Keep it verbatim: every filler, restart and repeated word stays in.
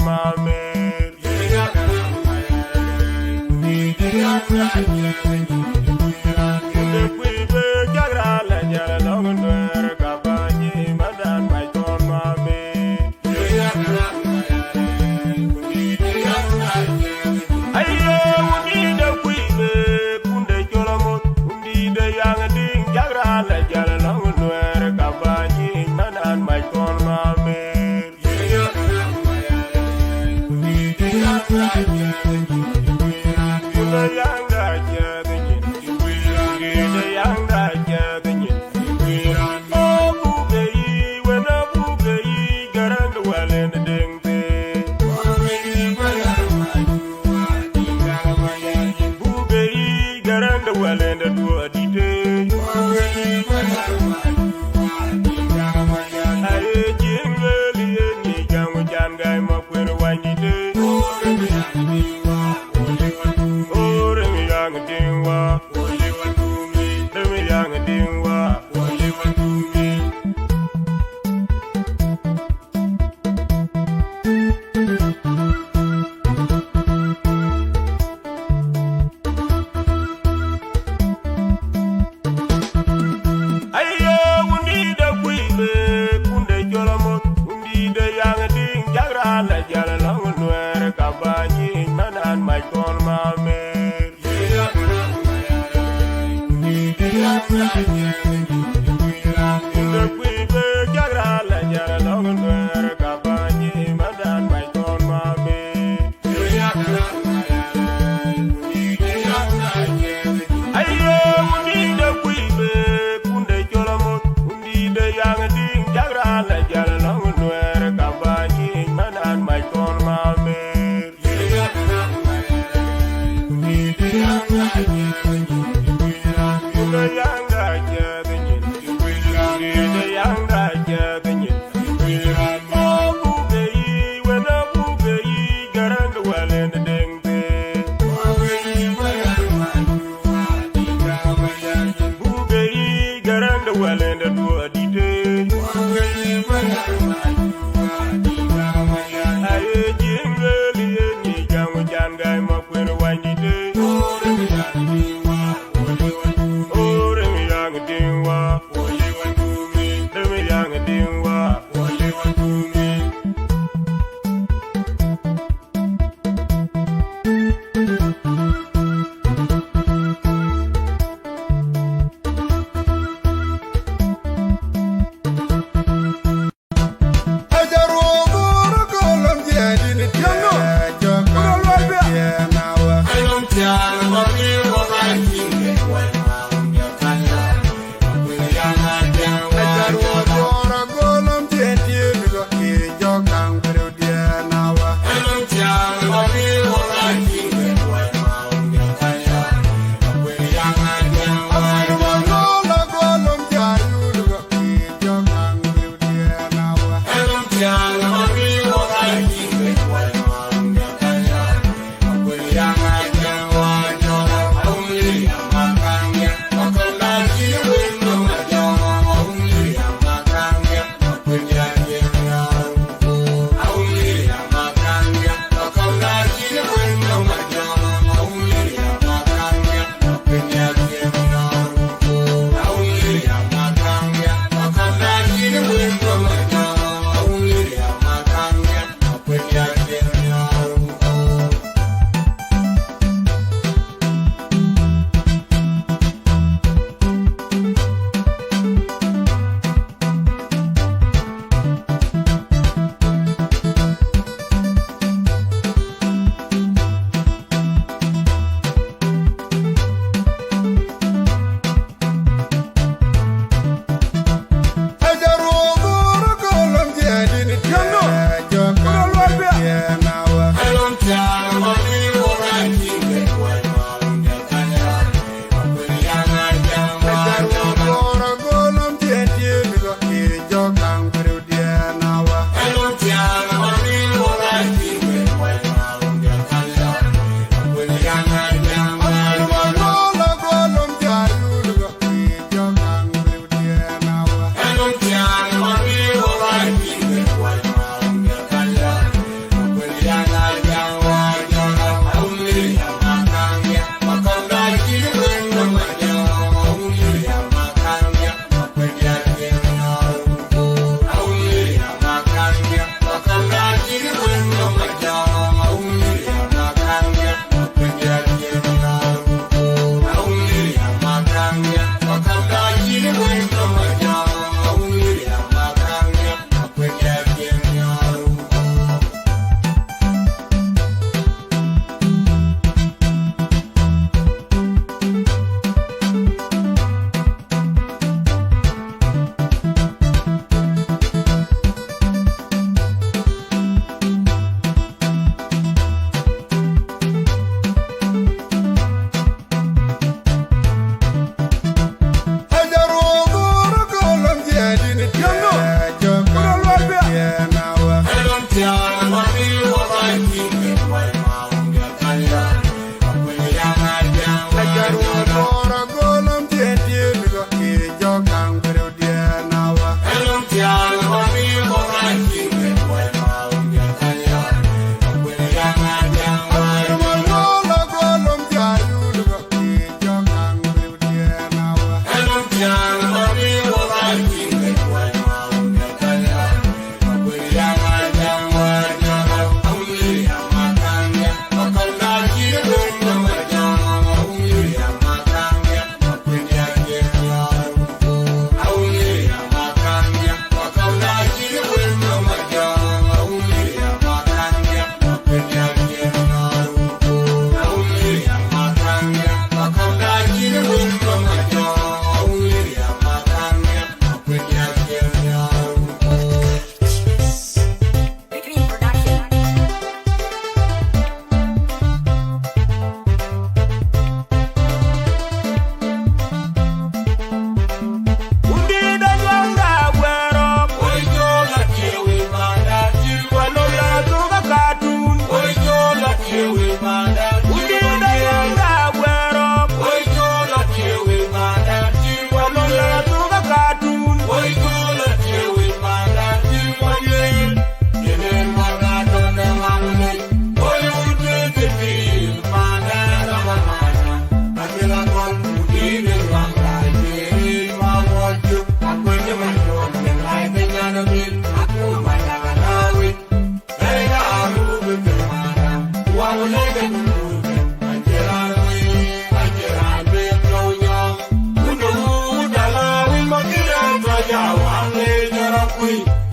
Amen. Kunde kuibe jagra la jara long nuer ka banyi madan mai ton mame. Aye, wundide kuibe, kunde colomo, wundide yang ding jagra la jara long nuer ka banyi madan mai ton mame. Buk bei, garande wälende duɔ̈ɔ̈dït ë. Aye jiëŋ lueel yen ni jam jan gai ma kuër wanydït ë. O rem yaŋ tiŋ wa, rem yaŋ tiŋ wa. Aye, wundït akuibe, kunde colomo, wundït yaŋ tiŋ jagra la jal long nuer ka banyi manan mac kɔn mamer. Kunde kuibe jagra la jal long nuer ka banyi manan mac kɔn mamer. Aye, wundït akuibe, kunde colomo, wundït yaŋ tiŋ jagra la jal long nuer ka banyi manan mac kɔn mamer. Kunde yaŋ da jɛ Queen.